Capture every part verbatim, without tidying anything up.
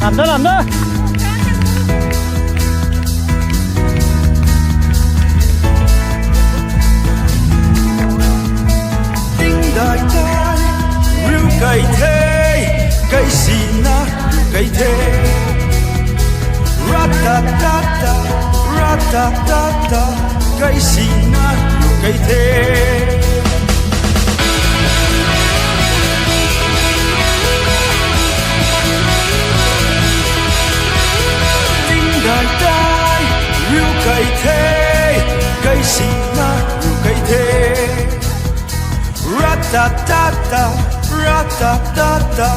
Lam da, lam da. Tingdai tei riu kei the, kei sina riu kei the. Ra ta ta ta, ra ta ta ta, kei sina riu kei the. Tingdai tei riu kei the, kei sina riu kei the. Ra ta ta ta, ra ta ta ta,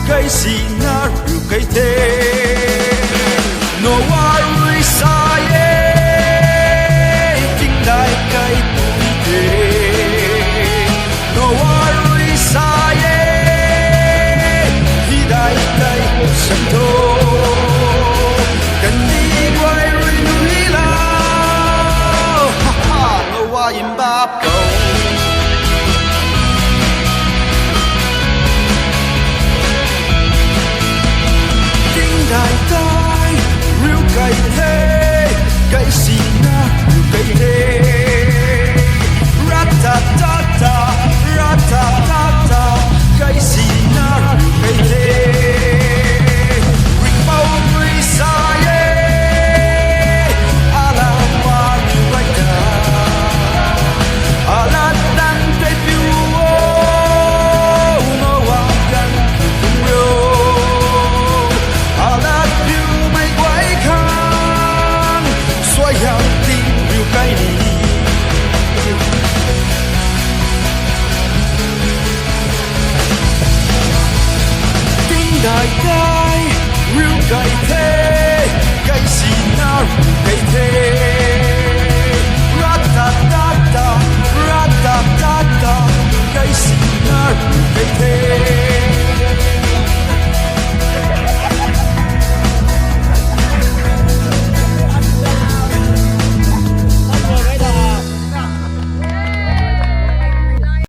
kei sina riu kei the. Noah rui sa e,